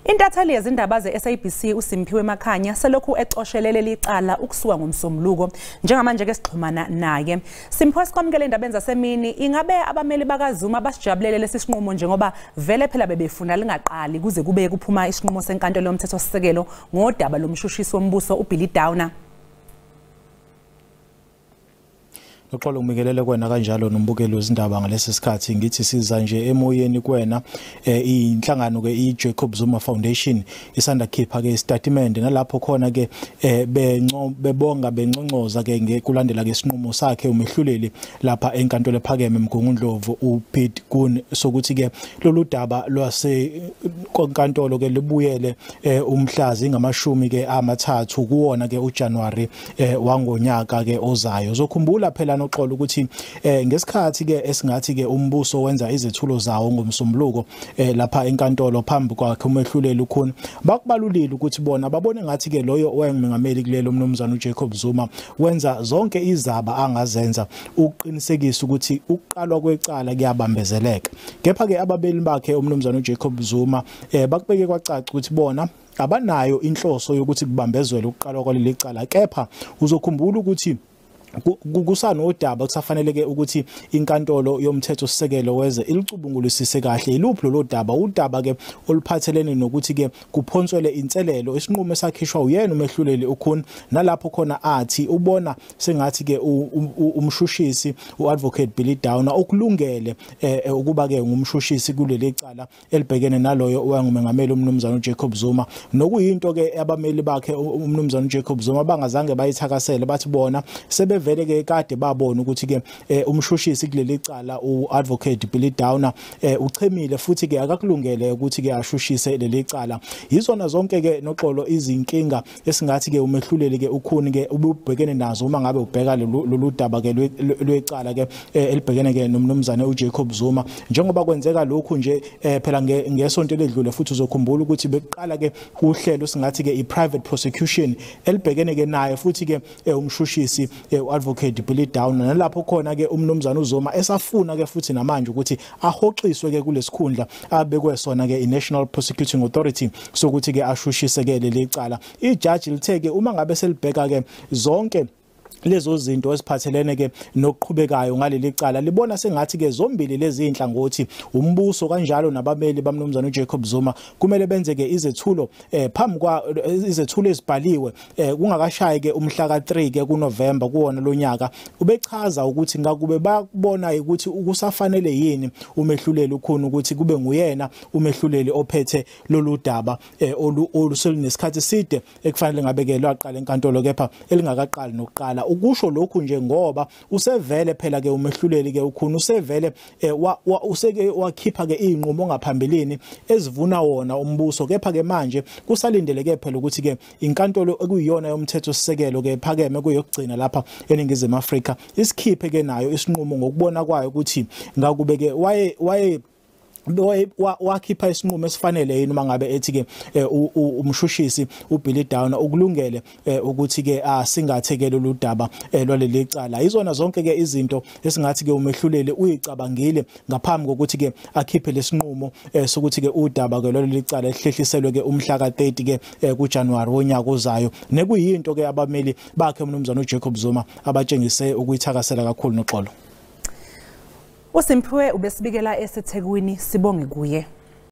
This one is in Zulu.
Intatheli yezindaba ze-SABC uSimphiwe Makhanya selokhu ecoshelele licala ukusuka ngomsombuluko. Njengamanje ke sixhumana naye. Simphiwe, sikwamukele endabeni zasemini. Ingabe abameli bakaZuma basijabulele lesi sinqumo njengoba vele phela bebefuna lingaqali kuze kube kuphuma isinqumo senkantolo yomthethosisekelo ngodaba lomshushisi wombuso uBilly Downer? Noxolo, ngibikelele kwena kanjalo nombukeli wezindaba ngalesi sikhathi. Ngithi siza nje emoyeni kwena, inhlangano ke iJacob Zuma Foundation isanda khipha ke istatement nalapho khona ke bebonga benconcoza ke ngekulandela ke isinqumo sakhe umehluleli lapha enkantolo ephakeme Mgungundlovu uPete Koen sokuthi ke lolu daba lwase konkantolo ke libuyele umhlazi ngamashumi ke amathathu kuwona ke uJanuary wangonyaka ke ozayo. Zokhumbula phela noxolo ukuthi ngesikhathi ke esingathi ke umbuso wenza izethulo zawo ngomsombuluko lapha enkantolo phambi kwakhe umehluleli uKoen, bakubalulile ukuthi bona babone ngathi ke loyo owayengumengameli kulelo umnumzana uJacob Zuma wenza zonke izaba angazenza ukuqinisekisa ukuthi ukuqalwa kwecala kuyabambezeleka. Kepha ke ababeli bakhe umnumzana uJacob Zuma bakubeke kwacaca ukuthi bona abanayo inhloso yokuthi kubambezelwe ukuqalwa kwaleli cala, kepha uzokhumbula ukuthi kusanodaba kusafanele ke ukuthi inkantolo yomthetho sisekelo weze ilicubungulisise kahle iluphi lolo daba, udaba ke oluphathelene nokuthi ke kuphonswele inselelo isinqumo esakhishwa uyena umehluleli uKoen, nalapho khona athi ubona sengathi ke umshushisi uadvocate Billy Downer okulungele ukuba ke ngumshushisi kuleli cala elibhekene naloyo owangumengameli umnumzana uJacob Zuma, nokuyinto ke abameli bakhe umnumzana uJacob Zuma bangazange bayithakasele, bathi bona sebe vele ke kade babona ukuthi ke umshushisi kuleli cala uadvocate Billy Downer uchemile futhi ke akakulungele ukuthi ke ashushise leli cala. Yizona zonke ke noxolo izinkinga esingathi ke umehluleli ke uKoen ke ububhekene nazo uma ngabe ubheka lolu daba ke lwecala ke elibhekene ke nomnumzane uJacob Zuma. Njengoba kwenzeka lokhu nje phela ngesonto eledlule futhi uzokhumbula ukuthi bekuqala ke uhlelo singathi ke iprivate prosecution elibhekene ke naye futhi ke umshushisi advocate Billy Downer, nalapho khona ke umnumzana uZuma esafuna ke futhi namanje ukuthi ahoxiswe ke kulesikhundla abekwe sona ke iNational Prosecuting Authority sokuthi ke ashushise ke leli cala. Ijaji lithe ke uma ngabe selibheka ke zonke lezo zinto eziphathelene ke nokuqhubekayo ngaleli cala, libona sengathi ke zombili lezi inhlangothi umbuso kanjalo nabameli bamnumzana uJacob Zuma kumele benze ke izethulo phambi kwa izethulo ezibhaliwe kungakashayi ke umhla ka3 ke kuNovember kuwona lonyaka. Ubechaza ukuthi ngakube bayakubona ukuthi kusafanele yini umehluleli uKoen ukuthi kube nguyena umehluleli ophethe lolu daba olusenesikhathi eside ekufanele ngabe ke lwaqala enkantolo kepha elingakaqali nokuqala. Ukusho lokhu nje ngoba usevele phela ke umehluleli ke uKoen usevele useke wakhipha ke izinqumo ngaphambilini ezivuna wona umbuso, kepha ke manje kusalindeleke phela ukuthi ke inkantolo ekuyiyona yomthetho sisekelo ke phakeme kuyokugcina lapha eNingizimu Afrika isikhiphe ke nayo isinqumo ngokubona kwayo ukuthi ngakube ke waye wakhipha isinqumo esifanele yini uma ngabe ethi ke umshushisi uBilly Downer ukulungele ukuthi ke asingatheke lolu daba lwaleli cala. Izona zonke ke izinto esingathi ke umehluleli uyicabangile ngaphambi kokuthi ke akhiphe lesinqumo sokuthi ke udaba ke lwaleli cala ehlehliselwe ke umhla ka30 ke kuJanuary wonyaka ozayo, nekuyinto ke abameli bakhe umnumzana uJacob Zuma abatshengise ukuyithakasela kakhulu noxolo. uSimphiwe ubesibikela eseThekwini, sibonge kuye.